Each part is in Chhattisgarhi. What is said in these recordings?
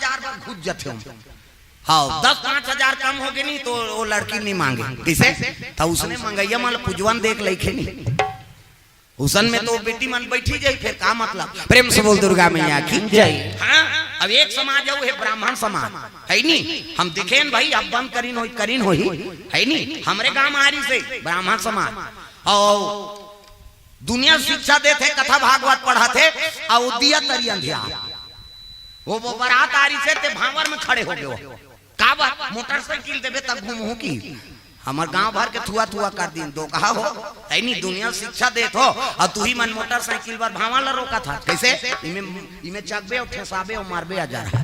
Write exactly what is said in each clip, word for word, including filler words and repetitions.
चार बार घुस जाथे ओमा। हाँ, दस पाँच हजार कम होगे नहीं तो वो लड़की नहीं मांगे। किसे? त उसने मंगइया मन ल पुजवन देख लइखे नहीं। उसन में तो बेटी मन बैठी जाई, फिर का मतलब? प्रेम से बोल दुर्गा मैया की जय। हाँ, अब एक समाज है, वो है ब्राह्मण समाज, है नी? हम देखेन भाई, अब बंद करिन होई, करिन होई, है नी? हमरे गांव आरी से ब्राह्मण समाज, और दुनिया शिक्षा देथे, कथा भागवत पढ़ाथे, और दिया तरी अंधियार। वो, वो बारात आरी से ते भांवर में खड़े होगे हो। काबर? मोटरसाइकिल देबे तब घूमहू की? हमर गांव भर के थुआ थुआ कर दिन दो कहा हो। तैनी दुनिया शिक्षा देत हो, और तुही मन मोटरसाइकिल बर भांवर ला रोकत हा। कैसे? इमे, इमे चकबे और ठेसाबे और मारबे आ जा रहा।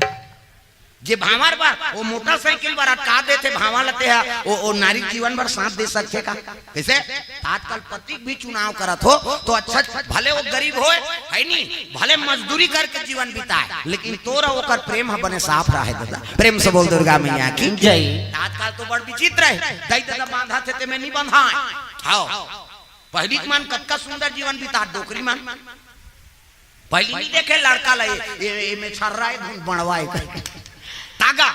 जे भांवर बर वो मोटरसाइकिल बर अटका देथे भांवर ला, ते हा वो, वो नारी जीवन बर साथ दे सकथे का? कैसे? आजकल पति भी चुनाव करत हो तो अच्छा, भले वो गरीब होय, है नी, भले मजदूरी करके जीवन बिताए, लेकिन तोरा ओकर प्रेम ह बने साफ रहे दादा। प्रेम से बोल दुर्गा मैया की जय। आजकल तो बड़ विचित्र है, दई दादा बांधा थे ते में नहीं बंधा। हाँ, पहली के मन कतका सुंदर जीवन बिता डोकरी मन। पहली नहीं देखे लड़का ला, ये, ये, ये में छर्रा है, धुन बड़वा है। तागा,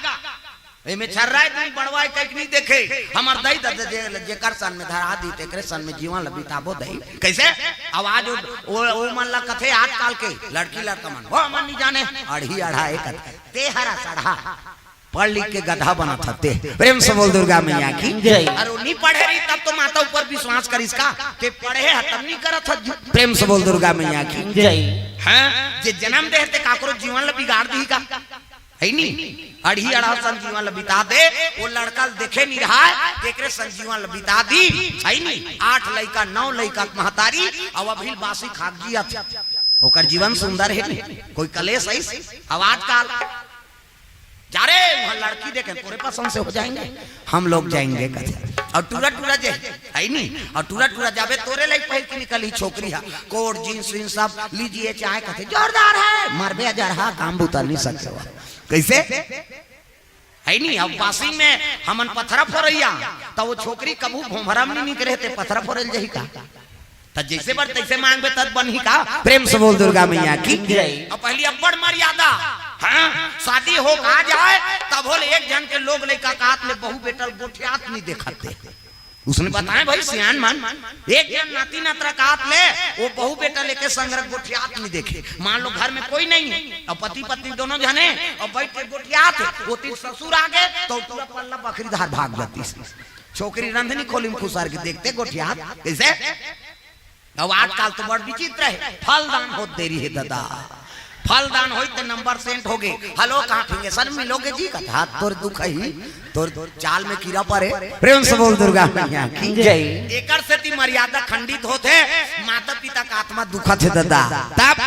एमे छर्रा है, तुम बड़वा है, कहीं नहीं देखे। हमर दई ददा जे, जेकर सन में धरा दी, तेकरे सन में जीवन ल बिताबो दई। कैसे? आवाज ओ, ओ, ओ मन ला कथे आजकल के लड़की लड़का मन। वो मन नहीं जाने, अढ़ी अढ़ा एक कथे। ते हरा सढ़ा। पढ़ लिख के गधा बना था ते। प्रेम से बोल दुर्गा मैया की जय। अरे वो नहीं पढ़े रही तब तो माता ऊपर विश्वास करिस का? ते पढ़े है तब नहीं करत था। प्रेम से बोल दुर्गा मैया की जय। हाँ, जे जन्म दे ते काकरो जीवन ल बिगाड़ दी का? है नी? अढ़ी अढ़ा सन जीवन ल बिता दे, वो लड़का ल देखे नहीं रहा, तेकरे सन जीवन ल बिता दी, है नी? आठ लइका, नौ लइका के महतारी, अब अभी बासी खा गया था। ओकर जीवन सुंदर है नी? कोई कलेश है? अब आजकल जा रे, वहाँ लड़की देखे, तोरे पसंद से हो जाएंगे, हम लोग जाएंगे कथे। और टूरा टूरा जे है नी, और टूरा टूरा जाबे तोरे लाइक पहिर के निकली छोकरी है, कोट जींस वींस सब लीजिए चाहे कथे, जोरदार है, मरबे अजर है, काम बुता नहीं सकते हो। कैसे? है नी, अब बासी में हमन पथरा फोरैया, त वो छोकरी कभू भोंभरा में नहीं निकरे, ते पथरा फोरल जही का? त जैसे बर तैसे मांगबे तब बनही का? प्रेम से बोल दुर्गा मैया की जय। अब पहली अब्बड़ मर्यादा, हाँ, शादी हो का जाए, तब होले एक झन के लोग लइका कात ले बहू बेटा ल गोठियात नहीं देखत ते। उसने बताए भाई सियान मन, एक झन नाती नतरा कात ले, वो बहू बेटा लेके संग रख गोठियात नहीं देखे। मान लो घर में कोई नहीं है, और पति पत्नी दोनों झने, और बैठ के गोठियात, वो तीर ससुर आगे, तो पूरा पल्ला बखरी धार भाग जाती। छोकरी रंधनी खोली में खुसार के देखते गोठियात, कैसे? अब आजकल तो बड़ विचित्र है, फलदान होत देरी है दादा। फलदान होई त नंबर सेंट होगे। हेलो, कहाँ फिंगे सर मिलोगे जी? कथा तोर दुख ही, तोर चाल में कीड़ा पड़े। प्रेम से बोल दुर्गा मैया की जय। एकर सेती मर्यादा खंडित होत है, माता पिता का आत्मा दुखत है दादा। तब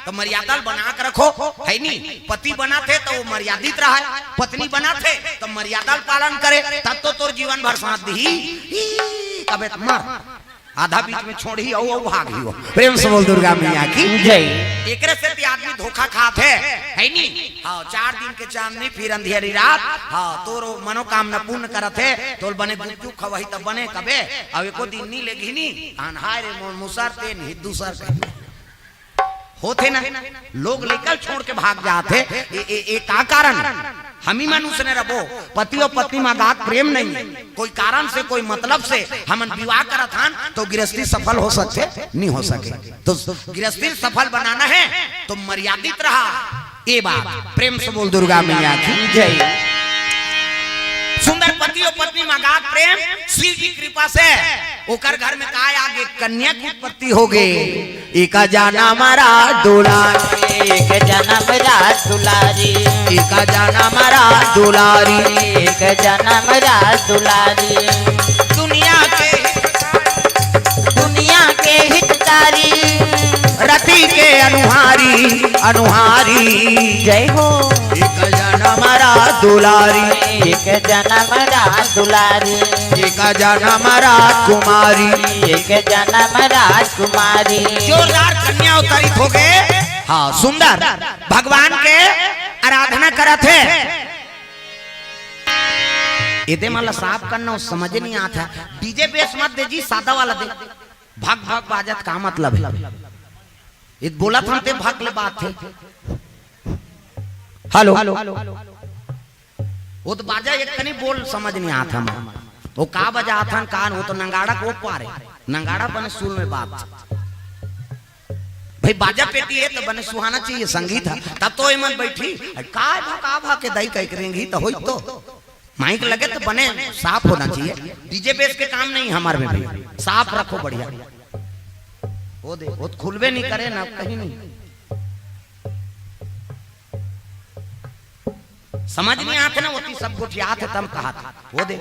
तो मर्यादा ल बना के रखो, है नी? पति बना थे तो वो मर्यादित रहा, पत्नी बना थे तो मर्यादा ल पालन करे, तब तो तोर जीवन भर साथ दी। ई, तबे त मर। आधा बीच में छोड़ही, अउ, अउ भागही हो। प्रेम से बोल दुर्गा मैया की जय। एकरे सेती आदमी धोखा खात है, है नी? हाँ, चार दिन के चांदनी फिर अंधेरी रात। हाँ, तोर मनोकामना पूर्ण करत है, तोल बने गुपचुप खवही तब बने कबे, अब एको दिन नी लेगही नी, तहन हाय रे मोर मुसर तेन ही दूसर कही। होथे ना, लोग लइका छोड़ के भाग जात हे। ए, ए, ए का कारण? हमी मन उसने रबो, पति और पत्नी में अगाध प्रेम नहीं है, कोई कारण से, कोई मतलब से हमन विवाह करत हन, तो गृहस्थी सफल हो सकथे? नहीं हो सके। तो गृहस्थी सफल बनाना है तो मर्यादित रहा। ए बात प्रेम से बोल दुर्गा मैया की जय। सुंदर पति और पत्नी में अगाध प्रेम, शिव जी कृपा से ओकर घर में काय आगे कन्या की उत्पत्ति हो गए। एका जनम रास दुलारी, एक जनम रास दुलारी, एका जनम रास दुलारी, एक जनम रास दुलारी। दुनिया के हितकारी, दुनिया के हितकारी, रति के अनुहारी, अनुहारी। जय हो। एक जनम रास दुलारी, एक जनम रास दुलारी, एक जनम राजकुमारी, एक जनम राजकुमारी। जोरदार कन्या अवतरित हो गए। हाँ, सुंदर भगवान के आराधना करत हे। एदे मन ला साफ करना, वो समझ नहीं आता। डीजे बेस मत दे जी, सादा वाला दे। भक भक बाजत का मतलब है? ये बोलत हन ते भक ले बात है। हेलो। वो तो बाजा एक कनी बोल समझ नहीं आत हे। वो का बजात हन कान, वो तो नंगाड़ा को पारे, नंगाड़ा बने सुर में बात। भाई बाजा पेटी हे तो बने सुहाना चाहिए, संगीत हे, तब तो एमन बैठी। का भा, का भा के दाई कह के रेंगी तो होई तो। माइक लगे तो बने साफ होना चाहिए। डीजे बेस के काम नहीं हमारे में भी, साफ रखो बढ़िया। वो दे, वो तो खुलबे नहीं करे ना कहीं नहीं। समझ नहीं आते ना, वो तो सब गोठियात हे तब कहा था। वो दे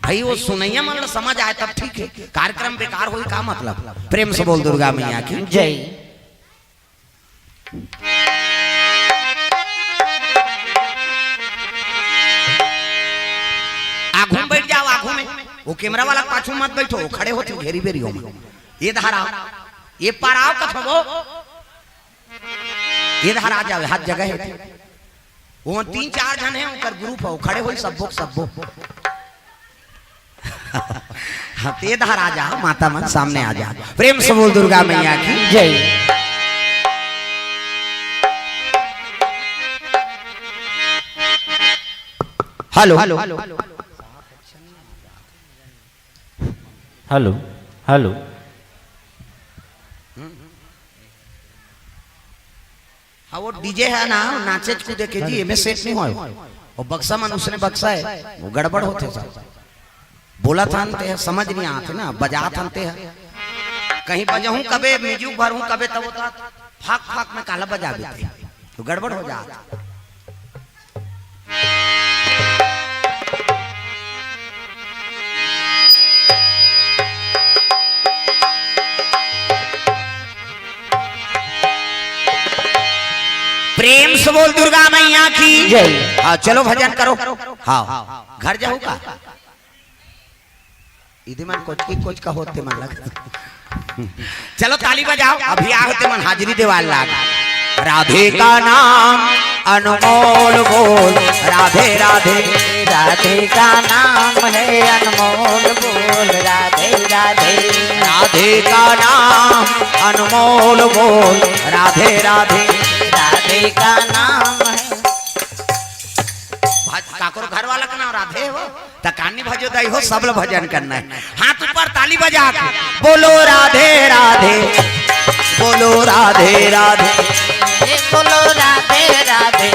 भाई, वो सुनैया मन ला समझ आए तब ठीक हे, कार्यक्रम बेकार होई का मतलब? प्रेम से बोल दुर्गा मैया की। जय। आगू में बैठ जाओ, आगू में। वो कैमरा वाला पाछू मत बैठो, वो खड़े होते घेरी बेरी हो। ये धारा, ये पार आओ कथो वो। ये धारा आ जाओ, हाथ जगह हे। वो तीन चार झन हे, उनकर ग्रुप हे, वो खड़े होई सब्बो के सब्बो। हाँ, ते धारा आ जा, माता मन सामने आ जा। प्रेम से बोल दुर्गा मैया की। जय। हेलो। हेलो। हेलो। हाँ, वो डीजे हे ना, नाचे कूदे के जी, एमे सेट नहीं होय। वो बक्सा मन उसने बक्सा हे, वो गड़बड़ होथे सब। बोलत हन ते ह, समझ नहीं आत हे ना, बजात हन ते ह। कहीं बजहूं कबे, म्यूजिक भरहूं कबे, तब वो तो फाक फाक में काला बजा देते, तो गड़बड़ हो जात। प्रेम से बोल दुर्गा मैया की। जय। हाँ, चलो भजन करो। हाँ, घर जाहू का? इदे मन कोचकी कोचका होते मन लग। चलो ताली बजाओ, अभी आ होते मन हाजिरी देवाल लाग। राधे का नाम अनमोल बोल, राधे राधे। राधे का नाम है अनमोल बोल, राधे राधे। राधे का नाम अनमोल बोल, राधे राधे। राधे का नाम है। भज-, काकरो घर वाला का नाम राधे हे वो? त कानी भजो दाई हो, सब ल भजन करना हे। हाथ ऊपर ताली बजा के बोलो राधे राधे, बोलो राधे राधे। ए बोलो राधे राधे,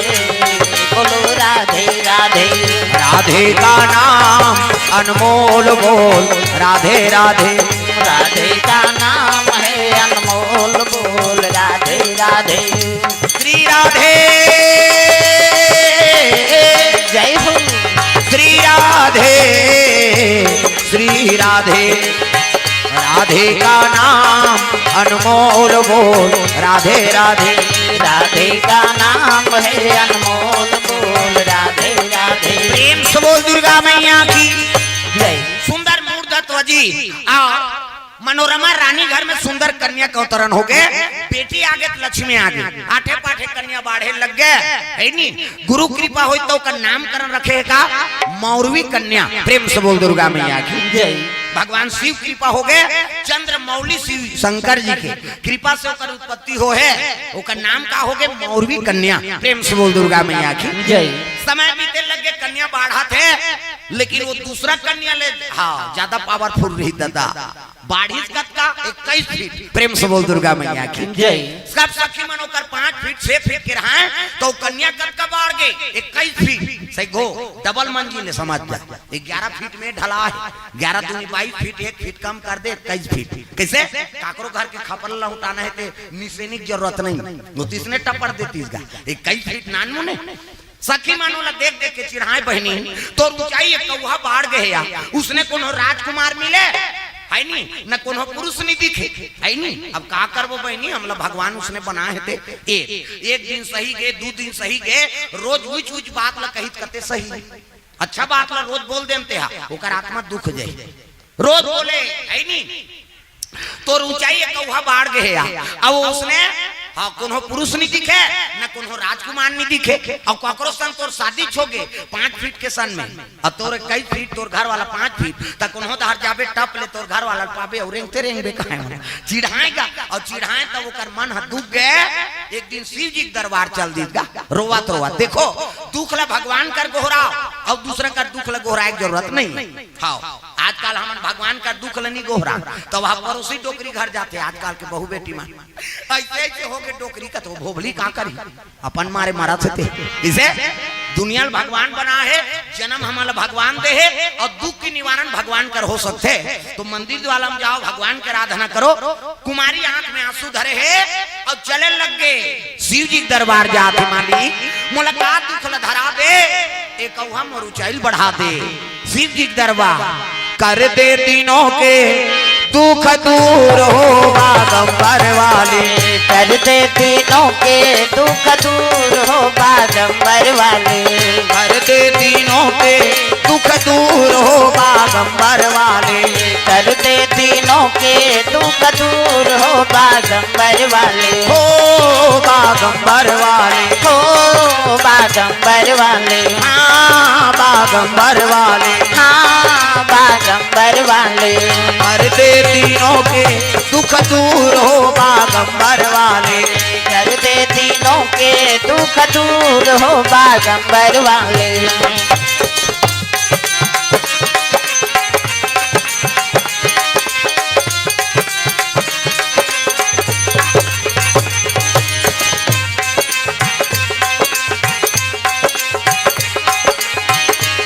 बोलो राधे राधे। राधे का नाम अनमोल बोल, राधे राधे। राधे का नाम है अनमोल बोल, राधे राधे। श्री राधे। जय हो। श्री राधे, श्री राधे। राधे का नाम अनमोल बोल, राधे राधे। राधे का नाम है अनमोल बोल, राधे राधे। प्रेम से बोल दुर्गा मैया की। जय। सुंदर मूर्त ध्वजी और मनोरमा रानी घर में सुंदर कन्या के अवतरण हो गे। बेटी आगे त लक्ष्मी आगे, आठे पाठे कन्या बाढ़े लग गे, हे नी? गुरु कृपा होई त ओकर नामकरण रखे हे का? मौरवी कन्या। प्रेम से बोल दुर्गा मैया की। जय। भगवान शिव कृपा हो गे, चंद्र मौली शिव शंकर जी के कृपा से ओकर उत्पत्ति हो हे, ओकर नाम का हो गे? मौरवी कन्या। प्रेम से बोल दुर्गा मैया की। जय। समय बीते लग गे, कन्या बाढ़त हे, लेकिन वो दूसरा कन्या ले, हाँ, ज्यादा पावरफुल रही दादा। बाढ़िस कतका? इक्कीस फीट। प्रेम से बोल दुर्गा मैया की। जय। सब सखी मन ओकर पाँच फीट, छह फीट के रहय, त कन्या कतका बाढ़ गे? इक्कीस फीट। सही गो, डबल मंजिल हे, समझ जा। ग्यारह फीट में ढला हे, ग्यारह दूनी बाईस फीट, एक फीट कम कर दे, इक्कीस फीट। कैसे? काकरो घर के खपरा ला उठाना हे ते निसेनी के जरूरत नहीं, वो तिसने टपर देतिस गा। इक्कीस फीट नानमुन हे। सखी मन ओला देख देख के चिढ़ाय, बहिनी, तोर ऊंचाई एक कौहा बाढ़ गे हे या, उसने कोनो राजकुमार मिले, हे नी, न कोनो पुरुष नहीं दिखे, हे नी। अब का करबो बहिनी, हमला भगवान उसने बनाय हे ते। एक, एक दिन सही गे, दू दिन सही गे, रोज उच उच बात ला कहित कते सही। अच्छा बात ला रोज बोल देन ते हा, ओकर आत्मा दुख जाही। रोज बोले, हे नी, तोर ऊंचाई एक कौहा बाढ़ गे हे या, अब उसने हाँ, कोनो पुरुष नहीं दिखे, न कोनो राजकुमार नहीं दिखे। अउ काकरो संग तोर शादी होगे पाँच फीट के सन में, अउ तोर इक्कीस फीट, तोर घर वाला पाँच फीट, त कोनो दहर जाबे टप ले तोर घर वाला पाबे अउ रेंगते रेंगबे कहे मन चिढ़ाएगा, अउ चिढ़ाए त ओकर मन ह दुख गे। एक दिन शिव जी के दरबार चल दीस गा, रोवत रोवत। देखो, दुख ला भगवान कर गोहराव, अउ दूसरा कर दुख ला गोहराए के जरूरत नहीं। हाँ, आजकल हमन भगवान कर दुख ला नहीं गोहरा, त वह पड़ोसी डोकरी घर जाथे, आजकल के बहू बेटी मन। ऐसे ऐसे होगे डोकरी का तो भोभली का करी, अपन मारे मरत हे ते। इसे दुनिया ल भगवान बना हे, जन्म हमन ल भगवान दे हे, अउ दुख के निवारण भगवान कर हो सकथे। तो मंदिर वाला में जाओ, भगवान के आराधना करो। कुमारी आंख में आंसू धरे हे अउ चले लग गे। शिव जी के दरबार जात हे, मालिक, मोला का दुख ल धरा दे। ए कौहा मोर ऊंचाई ल बढ़ा दे। शिव जी के दरबार। कर दे दीनों के दुख दूर हो बागंबर वाली। कर दे दीनों के दुख दूर हो बागंबर वाली। कर दे दीनों के दुख दूर हो बागंबर वाली। कर दे दीनों के दुख दूर हो बागंबर वाली। हो बागंबर वाली। हो बागंबर वाली। हाँ, बागंबर वाली। हाँ, बागंबर वाली। कर दे दीनों के दुख दूर हो बागंबर वाली। कर दे दीनों के दुख दूर हो बागंबर वाली।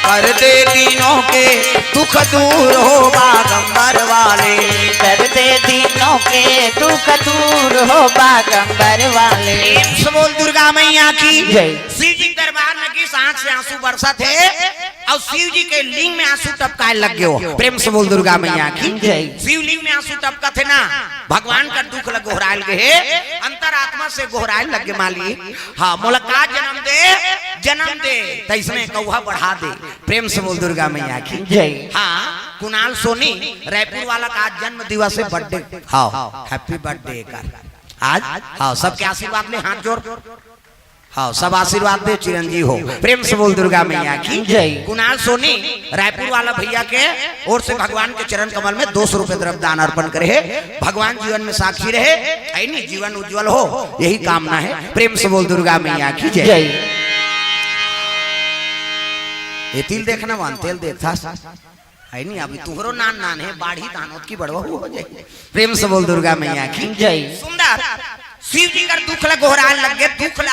कर दे दीनों के दुख दूर हो बागंबर वाली। कर दे दीनों के दुख दूर हो बागंबर वाली। प्रेम से बोल दुर्गा मैया की जय। शिव जी के दरबार में किस आंख से आंसू बरसत हे अउ शिव जी के लिंग में आंसू टपकाए लग गयो। प्रेम से बोल दुर्गा मैया की जय। शिवलिंग में आंसू टपकत हे ना, भगवान कर दुख ल गोहराए लगे हे, अंतरात्मा से गोहराए लगे, मालिक, हाँ, मोला का जन्म दे, जन्म दे। तैसने कौहा बढ़ा दे। प्रेम से बोल दुर्गा मैया की जय। हाँ, कुणाल सोनी रायपुर वाला का आज जन्म दिवस हे, बर्थडे। हाँ, हैप्पी बर्थडे कर आज। हाँ, सबके आशीर्वाद ले, हाथ जोड़। हाँ, सब आशीर्वाद दे, चिरंजीव हो। प्रेम से बोल दुर्गा मैया की जय। कुणाल सोनी रायपुर वाला भैया के ओर से भगवान के चरण कमल में दो सौ रुपए द्रव्य दान अर्पण करे हे। भगवान जीवन में साक्षी रहे, है नी, जीवन उज्जवल हो, यही कामना है। प्रेम से बोल दुर्गा मैया की जय। जय। ये तिल देखना वन, तेल देखता है नी, अभी तुहरो नान नान हे, बाढ़ी तहान ओतकी बड़वा हो जाए। प्रेम से बोल दुर्गा मैया की जय। सुंदर शिव जी कर दुख ल गोहराए लग गे, दुख ला,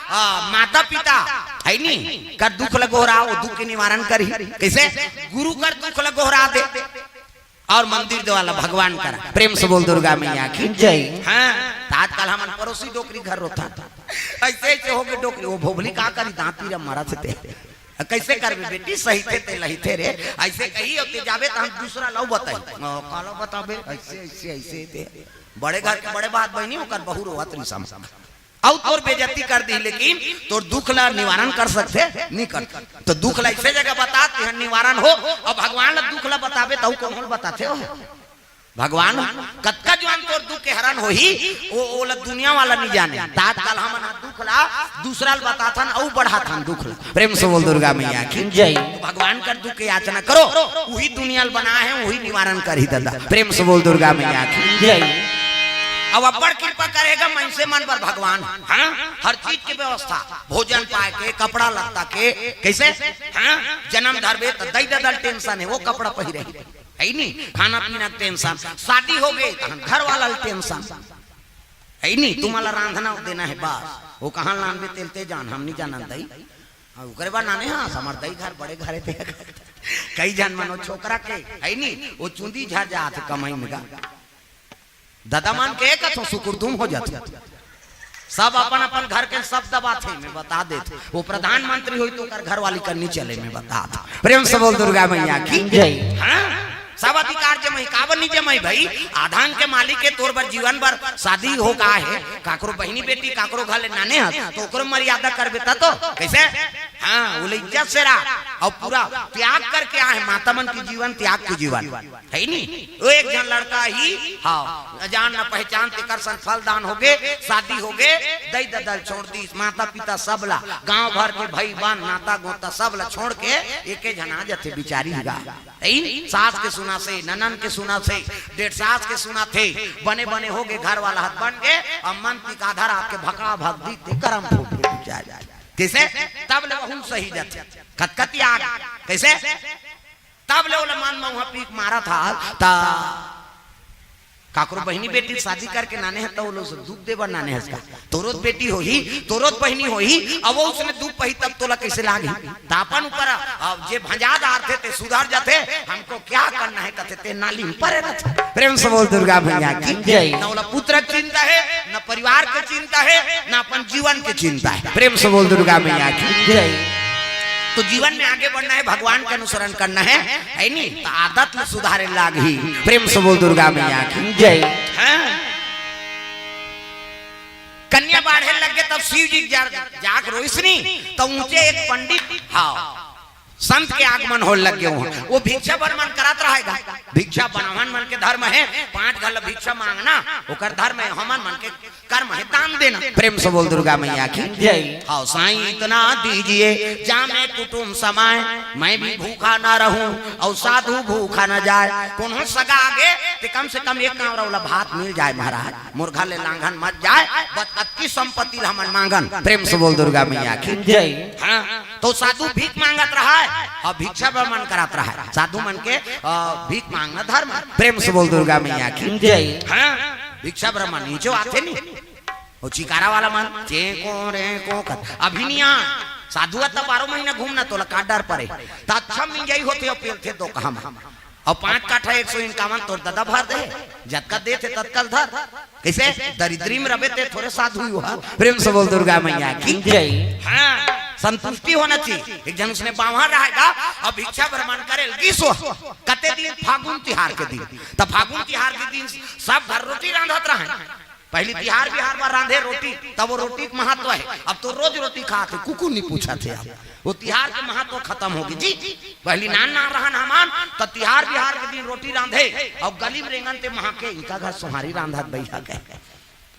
आ, माता पिता है नी, कर दुख ल गोहरा, वो दुख के निवारण करही। कैसे? गुरु कर दुख ल गोहरा दे अउ मंदिर देवाला भगवान करा। प्रेम से बोल दुर्गा मैया की जय। हाँ, त आजकल हमन पड़ोसी डोकरी घर रोता था, ऐसे ऐसे होगे डोकरी, वो भोभली का करी, दांती रे मरत हे ते। कैसे करबे बेटी, सही थे ते लही थे रे, ऐसे कही अउ ते जाबे त हम दूसरा लव बताई। ओ, काला बताबे, ऐसे, ऐसे, ऐसे ते। बड़े घर के बड़े बात बहिनी, ओकर बहू रोवत रिसम। अउ तोर बेइज्जती कर दी, लेकिन तोर दुख ला निवारण कर सकथे, नहीं कर। तो दुख ला ऐसे जगह बता, तेहर निवारण हो, अउ भगवान ला दुख ला बताबे, त अउ कौन बताथे हो? भगवान कतका जुआन तोर दुख के हरण होही, ओ, ओला दुनिया वाला नहीं जाने। त आजकल हमन ह दुख ला दूसरा ल बताथन, अउ बढ़ाथन दुख ला। प्रेम से बोल दुर्गा मैया की जय। तो भगवान कर दुख के याचना करो, वही दुनिया ल बना है, वही निवारण करही दादा। प्रेम से बोल दुर्गा मैया की जय। अब अब्बड़ कृपा करेगा मनसे मन पर भगवान। हाँ, हर चीज के व्यवस्था, भोजन पाए के, कपड़ा लत्ता के, कैसे? हाँ, जन्म धरबे त दई ददल टेंशन है, वो कपड़ा पहिरे है नी, खाना पीना के टेंशन, शादी हो गई त घर वाला ल टेंशन है नी, तुम्हाला रांधना देना है बस, वो कहाँ लानबे तेल ते जान, हम नहीं जानन दई। हाँ, ओकरे बाद नाने, हाँ, हमर दई घर बड़े घर हे ते। कई झन मन वो छोकरा के है नी, वो चुंदी झर जात कमाई में गा। दादा मन के कथो सुकुरदुम हो जात। सब अपन अपन घर के सब दबाथे, मैं बता देत। वो प्रधानमंत्री होई तो ओकर घरवाली करनी चले, मैं बता देत। प्रेम से बोल दुर्गा मैया की जय। हाँ, सब अधिकार जमाई, काबर नहीं जमाई भाई? आधान के मालिक के तोर बर जीवन बर शादी हो का है, काकरो बहिनी बेटी काकरो घर ले नाने हस, तो ओकरो मर्यादा करबे त तो। कैसे? हाँ, वो ले इज्जत से रह। अउ पूरा त्याग करके आए हे, माता मन के जीवन त्याग के जीवन हे नी। वो एक झन लड़का ही, हाँ, अजान न पहचान, तेकर संग फलदान होगे, शादी होगे, दई ददा ल छोड़ दिस, माता पिता सब ला, गांव भर के भई बहन, नाता गोता सब ला छोड़ के एके झन आ जथे बिचारी गा। हे नी? सास के सुनाथे, ननन के सुनाथे, डेढ़ सास के सुनाथे, बने बने होगे, घर वाला हत बन गे, अउ मन तिक आधा रात के भका भक दिस ते करम फूट के बिचारी। कइसे? तब ले वहू सही जाथे। कतका त्याग। कइसे? तब ले ओला मन म उहाँ पीक मारत हस, त काकरो बहिनी बेटी शादी करके नाने हस, त ओ लोग से दुख दे बर नाने हस का? तोरो त बेटी होही, तोरो त बहिनी होही, अब वो उसने दुख पही तब तोला कइसे लागही? त अपन ऊपर, अब जे भंजा डारथे ते सुधर जाथे, हमको क्या करना है कथे ते नाली में परे रहथे। प्रेम से बोल दुर्गा मैया की जय। न ओला पुत्र के चिंता हे, न परिवार के चिंता हे, न अपन जीवन के चिंता हे। प्रेम से बोल दुर्गा मैया की जय। तो जीवन में आगे बढ़ना हे, भगवान के अनुसरण करना हे, हे नी? त आदत ल सुधारे लागही। प्रेम से बोल दुर्गा मैया की जय। हाँ। कन्या बाढ़े लग गे तब शिव जी के जा-, जाके रोइस नी, त ऊंचे एक पंडित, हाँ, संत के आगमन होय लग गे। वो भिक्षा भ्रमण करत रहय गा। भिक्षा ब्राह्मण मन के धर्म हे, पांच घर ल भिक्षा मांगना, ओकर धर्म हे, हमन मन के कर्म हे दान देना। प्रेम से बोल दुर्गा मैया की जय। हाँ, साईं इतना दीजिए, जामे कुटुम समाय, मैं भी भूखा ना रहूं अउ साधु भूखा ना जाय। कोनो सगा आगे, ते कम से कम एक कांवरा ओला भात मिल जाय महाराज। मोर घर ले लांघन मत जाय, बस अतकी संपत्ति ल हमन मांगन। प्रेम से बोल दुर्गा मैया की जय। हाँ, त साधु भीख मांगत रहय, अउ भिक्षा भ्रमण करत रहय। साधु मन के, अ, भीख मांगना धर्म। प्रेम से बोल दुर्गा मैया की जय। हाँ, भिक्षा भ्रमण नीचे आथे नी, वो चिकारा वाला मन, चेंको रेंको कर, अभी नहीं आ। साधु त बारह महीना घूमना, तोला का डर परे? त अच्छा मिंजई होथे, अउ पेलथे दो कहम। अउ पांच काठा एक सौ इक्यावन तोर ददा भर दे, जतका देथे ततका ल धर। कइसे? दरिद्री में रबे ते थोरे साधु ही हुआ। प्रेम से बोल दुर्गा मैया की जय। हाँ, संतुष्टि होना चाहिए। एक झन उसने बांभन रहय गा, अउ भिक्षा भ्रमण करे ल गिस ओ, कते दिन? फागुन तिहार के दिन। त फागुन तिहार के दिन सब घर रोटी रांधत रहय। पहिली तिहार बिहार बर रांधे रोटी, तब वो रोटी के महत्व हे। अब तो रोज रोटी खात हे, कुकू नहीं पूछत हे। अब वो तिहार के महत्व खतम होगे जी। पहिली नान नान रहन हमन, त तिहार बिहार के दिन रोटी रांधे, अउ गली में रेंगन ते महके, इनका घर सोहारी रांधत बइहा कहे।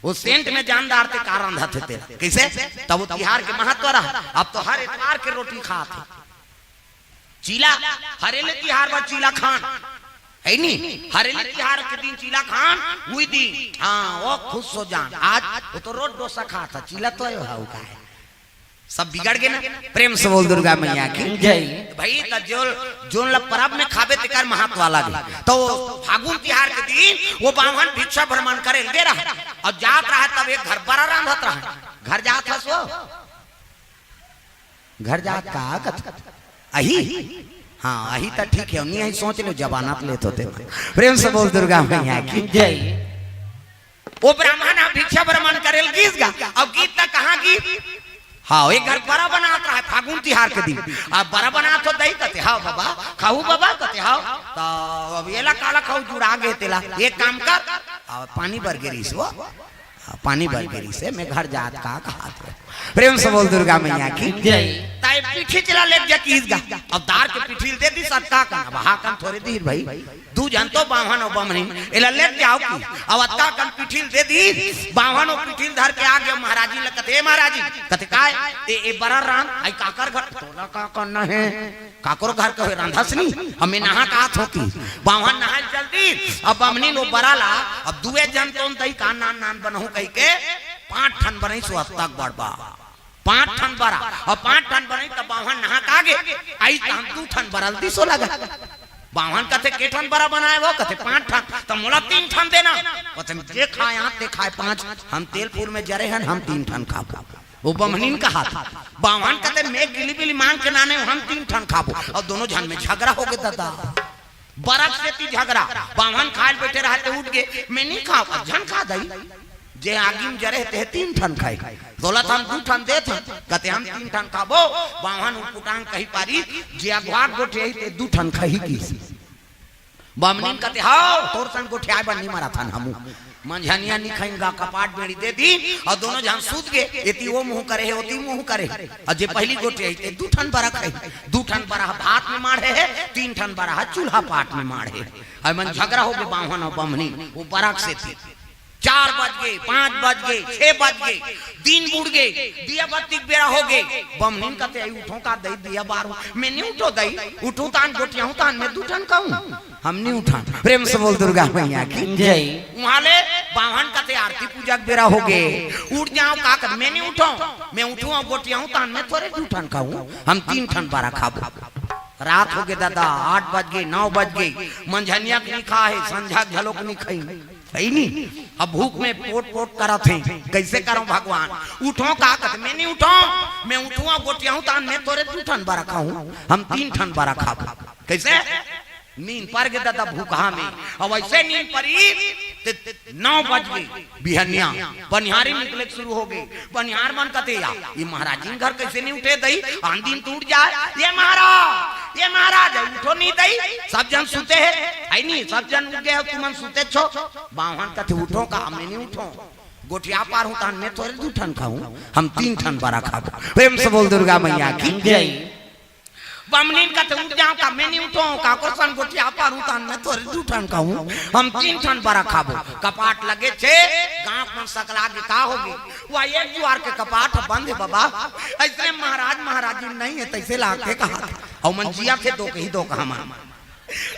वो सेंट में जान डारथे का रांधत हे तेला। कइसे? तब वो तिहार के महत्व रहा। अब तो हर एतवार के रोटी खात हे। चीला, हरेली तिहार बर चीला खान, हे नी? हरेली तिहार के दिन चीला खान, उही दिन, हाँ, वो खुश हो जान। आज वो तो रोज डोसा खात हे, चीला तो आयो हे, वो का हे? सब बिगड़ गे ना। प्रेम से बोल दुर्गा मैया की जय। भाई, त जो, जोन ल परब में खाबे, तेकर महत्व अलग हे। त फागुन तिहार के दिन वो बांभन भिक्षा भ्रमण करे ल गे रहय, अउ जात रहय, तब एक घर बरा रांधत रहय। घर जात हस वो? घर जात का कत-, अही? हाँ, अही त ठीक हे, नहीं अही सोच ले, जमानत लेत होते। प्रेम से बोल दुर्गा मैया की जय। वो ब्राह्मण ह भिक्षा भ्रमण करे ल गिस गा, अउ गिस त कहाँ गिस? हाँ, एक घर बरा बनात रहय फागुन तिहार के दिन। अब बरा बनात हो दई कथे, "हाँ बाबा, खाहू बाबा?" कथे, "हाँ।" त अब एला काला खाहू, जुड़ा गे तेला। एक काम कर, अब पानी बर गे रिहिस वो, हाँ, पानी बर गे रिहिसे, मैं घर जात का कहत हे। प्रेम से बोल दुर्गा मैया की जय। त ए पीठी चला लेके जा किहिस गा। अब दार के पीठी ल दे दिस अतका कन, अब हा कन थोरे दिस भाई। दू झन तो बांभन अउ बमनीन, एला लेके जाव कि। अब अतका कन पीठी ल दे दिस, बांभन अउ पीठी ल धर के आ गे महाराजी ल कथे, "ए महाराजी," कथे, "काय?" "ए, ए बरा रांध, अई काकर घर?" "तोला का करना हे?" काकरो घर के होय रांधस नी, हमें नहा का आत हो कि। बांभन नहाय चल दिस, अब बमनीन ओ बरा ला, अब दुए झन तोन तई का नान नान बनहूं कहिके, पांच ठन बनइस ओ अतक बड़ बा। पांच ठन बरा, अउ पांच ठन बनइस त बांभन नहा का गे, अइस त हम दू ठन बरा ल दिस ओला गा। बांभन कथे, "के ठन बरा बनाय वो?" कथे, "पांच ठन।" "त मोला तीन ठन देना।" कथे, "जे खाय आंच ते खाय पांच, हम तेलपुर में जरे हन, हम तीन ठन खाबो।" वो बमनीन कहत हे। बांभन कथे, "मैं गिली बिली मांग के नाने हंव, हम तीन ठन खाबो।" अउ दोनों झन में झगरा होगे ददा। बरा के सेती झगरा। बांभन खाय ल बइठे रहय ते उठ गे, "मैं नहीं खांव।" "अउ झन खा दई, जे आगी में जरे हे ते तीन ठन खाही, तोला त हम दू ठन देत हन।" कथे, "हम तीन ठन खाबो।" बांभन उटपुटांग कहि पारिस, "जे अघवा के गोठियाही ते दू ठन खाही" किहिस। बमनीन कथे, "हव, तोर सन गोठियाय बर नी मरत हन हमू।" मंझनिया नी खइन गा, कपाट बेड़ी दे दीन, अउ दोनों झन सूत गे। एती ओ मुंह करे हे, ओती मुंह करे हे। अउ जे पहिली गोठियाही ते दू ठन बरा खाही, दू ठन बरा ह भात में माढ़े हे, तीन ठन बरा ह चूल्हा पाट में माढ़े हे। अउ मन झगरा होगे बाम्हन अउ बम्हनी, ओ बरा के सेती। चार बज गे, पांच बज गे, छह बज गे, दिन बुड़ गे, दिया बत्ती के बेरा होगे। बम्हनीन कथे, "अई उठों का दई, दिया बारूं।" मैं नी उठों दई, उठहूं ताहन गोठियाहूं ताहन मैं दू ठन खाहूं। हम नी उठन। प्रेम से बोल दुर्गा मैया की जय। उहां ले बाम्हन कथे आरती पूजा के बेरा होगे, उठ जांव का कथे, मैं नी उठों, मैं उठहूं अउ गोठियाहूं ताहन मैं थोरे दू ठन खाहूं, हम तीन ठन बरा खाबो। रात होगे दादा, आठ बज गे, नौ बज गे, मंझनिया के नी खाहे, संझा के घलोक नी खाही, हे नी? अब भूख में पोट पोट करत हे, कइसे करंव भगवान? उठों का कथे, मैं नी उठों, मैं उठहूं अउ गोठियाहूं ताहन मैं थोरे दू ठन बरा खाहूं, हम तीन ठन बरा खाबो। कइसे? नींद पर गे दादा भूखहा में। अब अइसे नींद परी, ते नौ बज गे, बिहनिया बनिहारी निकले के शुरू होगे। बनिहार मन कथे, "या, ये महाराजिन घर कइसे नी उठे दई? आन दिन तो उठ जाय।" "ये महाराज, ये महाराज, उठो नी दई, सब झन सुते हे।" "हे नी, सब झन उठ गे हो, तुमन सुते छो।" बाम्हन कथे, "उठों का, मैं नी उठों, गोठिया पारहूं ताहन मैं थोरे दू ठन खाहूं, हम तीन ठन बरा खाबो।" प्रेम से बोल दुर्गा मैया की जय। बम्हनीन कथे, "उठ जांव का, मैं नी उठों, काकर सन गोठिया पारहूं ताहन मैं थोरे दू ठन खाहूं, हम तीन ठन बरा खाबो।" कपाट लगे छे, गांव मन सकला गे, का होगे? वा एक जुआर के कपाट बंद हे बबा। अइसने महाराज महाराजिन नइ हे, तइसे लागथे कहा। अउ मन जियत हे दोकही दोकहा मा।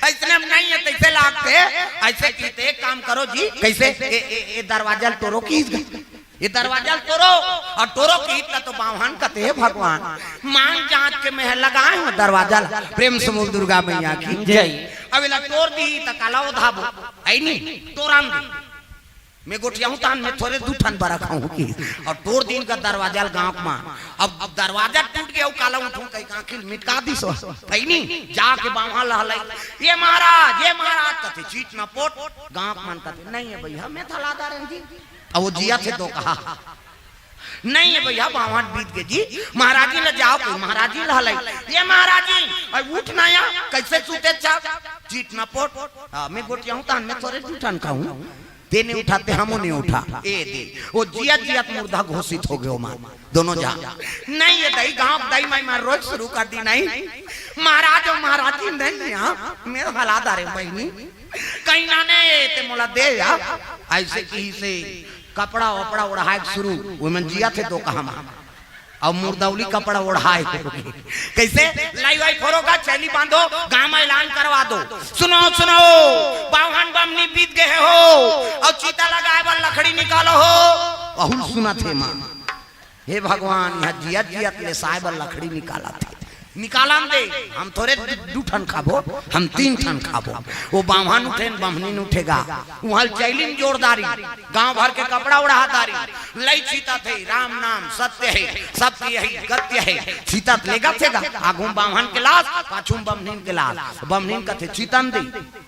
अइसने हम नइ हे, तइसे लागथे। अइसे कहिथे, "एक काम करो जी।" कइसे? "ए, ए, ए दरवाजा ल टोरो," कहिस गा। "ये दरवाजा ल टोरो।" अउ टोरो कहिस त तो बाम्हन कथे, "हे भगवान, मांग जांच के मैं लगाय हंव दरवाजा ल।" प्रेम से बोल दुर्गा मैया की जय। अब एला टोर दिही त काला ओधाबो, हे नी? टोरन दे। मैं गोठियाहूं ताहन मैं थोरे दू ठन बरा खाहूं कहिस। अउ टोर दीन गा दरवाजा ल गांव मा। अब, अब दरवाजा टूट गे अउ काला उठहूं कहिके आंखी ल मिटका दिस, हे नी? जाके बाम्हन ल हलई, "ये महाराज, ये महाराज," कथे, चीट न पोट। गांव मन कथे, "नइ हे भइया, मैं त हला डारेंव जी।" अब ओ जियत हे दोकहा। "नइ हे भइया, बाम्हन बीत गे जी, महाराजिन ल जाव कहिस, महाराजिन ल हलई।" "ये महाराजिन, अई उठ ना या, कइसे सुते छव?" चीट न पोट। "हां, मैं गोठियाहूं ताहन मैं थोरे दू ठन खाहूं।" ते नी उठा, ते हमू नी उठा। ए दे, ओ जियत जियत मुर्दा घोषित होगे ओमा, दोनों झन। "नइ हे दई, गांव के दई माई मन रोय के शुरू कर दीस, नइ? महाराज अउ महाराजिन नइ हे, हां? मैं हला डारेंव बहिनी। कहीं ना ने, ते मोला दे या।" अइसे कहिसे कपड़ा वपड़ा ओढ़ाय के शुरू, ओमन जियत हे दोकहा मा। अउ मुर्दउली कपड़ा ओढ़ाय हे। कइसे? "लई वई फोरो गा, चैली बांधो, गांव मा एलान करवा दो। सुनो, सुनो, बाम्हन बम्हनी बीत गे हे हो, अउ चिता लगाय बर लकड़ी निकालो हो।" अहू ल सुनत हे मां। हे भगवान, इहां जियत जियत लेसाय बर लकड़ी निकालत हे। निकालन दे, हम थोरे दू, दू ठन खाबो, हम तीन ठन खाबो। ओ बाम्हन उठेन, बम्हनीन उठे गा। उहां ल चैली म जोर डारिन, गांव भर के कपड़ा ओढ़ा डारिन, लई चितत हे, "राम नाम सत्य हे, सत्य ही गत्य हे।" चितत लेगत हे गा, आगू म बाम्हन के लास, पाछू म बम्हनीन के लास। बम्हनीन कथे, "चितन दे,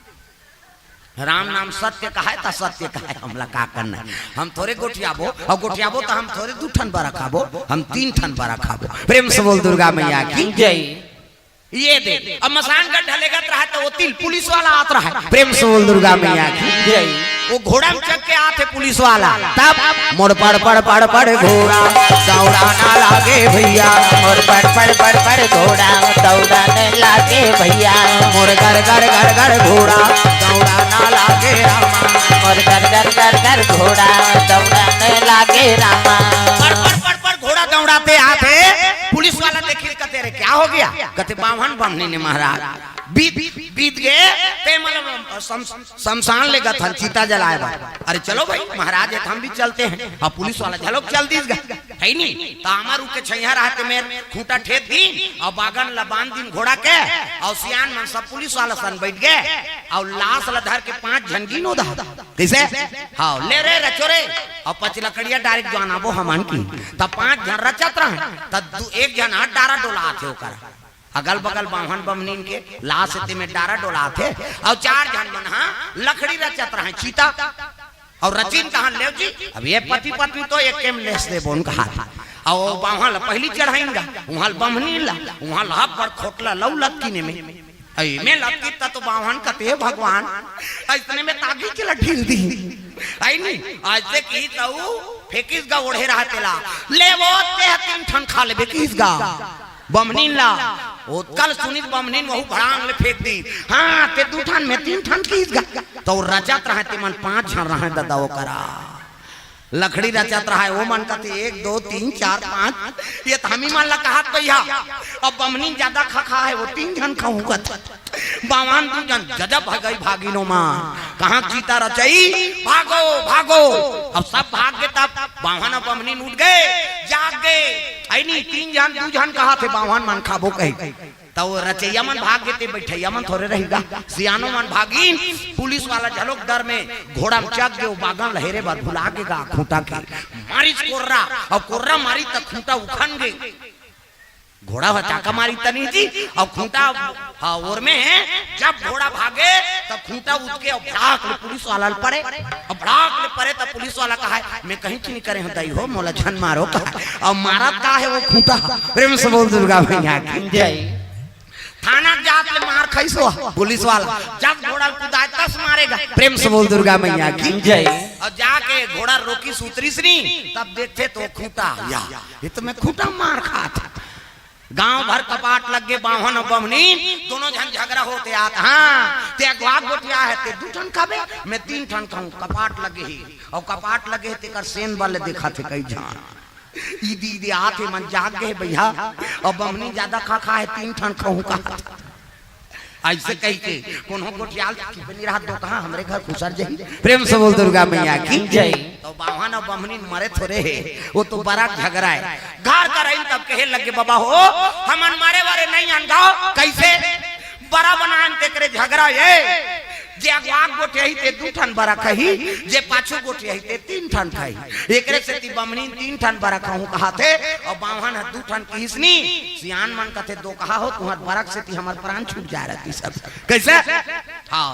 राम नाम सत्य कहाय त सत्य कहाय, हमला का करना हे? हम थोरे गोठियाबो, अउ गोठियाबो त हम थोरे दू ठन बरा खाबो, हम तीन ठन बरा खाबो।" प्रेम से बोल दुर्गा मैया की जय। ये दे, अब मसान गड्ढा लेगत रहय त ओती ले पुलिस वाला आत रहय। प्रेम से बोल दुर्गा मैया की जय। ओ घोड़ा म चघ के आथे पुलिस वाला, तब मोर पड़ पड़ पड़ पड़ घोड़ा दौड़ाना लागे भैया, मोर पड़ पड़ पड़ पड़ घोड़ा दौड़ाने लागे भैया, मोर गर गर गर गर घोड़ा दौड़ाना लागे रामा, मोर गर गर गर गर घोड़ा दौड़ाने लागे रामा। पड़ पड़ पड़ पड़ घोड़ा दौड़ाते आथे, पुलिस वाला देखिस कथे, "अरे क्या हो गया?" कथे, "बाम्हन बम्हनीन हे महाराज, बीत, बीत गे, ते मतलब शमशान लेगत हन चिता जलाय बर।" "अरे चलो भाई, महाराज हे त हम भी चलते हैं।" अब पुलिस वाला घलोक चल दिस गा, हे नी? त आमा रूख के छइहां रहय ते मेर खूंटा ठेंद दीन अउ बागन ला बांध दीन घोड़ा के, अउ सियान मन सब पुलिस वाला सन बइठ गे, अउ लास ला धर के पांच झन गिन ओदे। कइसे? हां, "ले रे रचो रे, अउ पचलकड़िया डारेक जुवान आबो हमन कहिन।" त पांच झन रचत रहय, त दू, एक झन हाथ डारा डोलाथे ओकर। अगल बगल बाम्हन बम्हनीन के लास हे ते में डारा डोलाथे, अउ चार झन मन ह लकड़ी रचत रहय, चिता, अउ रचिन तहन लेव जी, अब ये पति पत्नी तो एके म लेस देबो न कहा, अउ बाम्हन ल पहिली चढ़ाइन गा, उहां ल बम्हनीन ला, उहां ल हब्बड़ खोटला लऊ लतकिन एमे। अई में लटकिस त तो बाम्हन कथे, "हे भगवान, अइसने में तागी के ला ढील दी।" अई नी, अइसे किहिस त ऊ फेंकिस गा ओढ़े रहा तेला। ले वो ते ह तीन ठन खा लेबे किहिस गा। बम्हनिन ला, ओतका ल सुनिस बम्हनिन वहू भड़ांग ले फेंक दिस। हाँ, ते दू ठन में तीन ठन किहिस गा। त रचत रहय ते मन पांच झन रहय ददा ओकरा। लकड़ी रचत रहय, ओ मन कथे, "एक, दो, तीन, चार, पांच।" ये त हमी मन ला कहत भैया। अब बम्हनिन जादा खा खा हे, ओ तीन झन खाहूं कथे। बाम्हन दू झन जजब भगई भागिन ओ मन। कहां चीता रचई, भागो, भागो। अब सब भाग गे तब बाम्हन अउ बम्हनिन उठ गे, जाग गे। अई नी, तीन झन, दू झन कहत हे, बाम्हन मन खाबो कही। त ओ रचइया मन भाग गे ते बइठइया मन थोरे रहि गा। सियानो मन भागिन, पुलिस वाला घलोक डर में घोड़ा म चघ गे, ओ बागन ल हेरे बर भुला गे गा खूंटा के। मारिस कोर्रा, अउ कोर्रा मारिस त खूंटा उखन गे। घोड़ा ह चाका मारिस त नी जी, अउ खूंटा ह ओर में हे। जब घोड़ा भागे त खूंटा उठ के अउ भड़ाक ले पुलिस वाला ल परे, अउ भड़ाक ले परे त पुलिस वाला कहय, "में कहीं च नी करे हंव दई हो, मोला झन मारो।" अउ मारत का हे ओ खूंटा ह? प्रेम से बोल दुर्गा मैया की जय। थाना जात ले मार खाइस ओ पुलिस वाला, जब घोड़ा ल कुदाय तस मारे गा। प्रेम से बोल दुर्गा मैया की जय। अउ जाके घोड़ा रोकिस, उतरिस नी, तब देखथे त ओ खूंटा, या, ये तो में खूंटा मार खात। गांव भर कपाट लग गे, बाम्हन अउ बम्हनिन दोनों झन झगरा होत हे आत। हाँ, ते अगवा गोठिया हे, ते दू ठन खाबे, में तीन ठन खाहूं, कपाट लगे हे। अउ कपाट लगे हे, तेकर सेन बल देखत हे कई झन। इदी, इदी आत हे, मन जाग गे हे भैया। अउ बम्हनिन जादा खा खा हे, तीन ठन खाहूं कहात। अइसे कहिके कोनो गोठियाल के बनी रहा, दोकहा हमरे घर खुसर जाही। प्रेम से बोल दुर्गा मैया की जय। त बाम्हन अउ बम्हनिन मरे थोरे हे, ओ तो बरा झगरा हे। घर कर आइन तब कहे लगे, "बबा हो, हमन मरे वरे नइ अन गा।" कइसे? बरा बनान तेकरे झगरा हे। जे अगवा गोठियाही ते दू ठन बरा खाही, जे पाछू गोठियाही ते तीन ठन खाही। एकरे सेती बम्हनिन तीन ठन बरा खाहूं कहाथे, अउ बाम्हन ह दू ठन किहिस नी। सियान मन कथे, "दोकहा हो, तुंहर बरा के सेती हमर प्रान छूट जाय रहतिस।" कइसे? हाँ।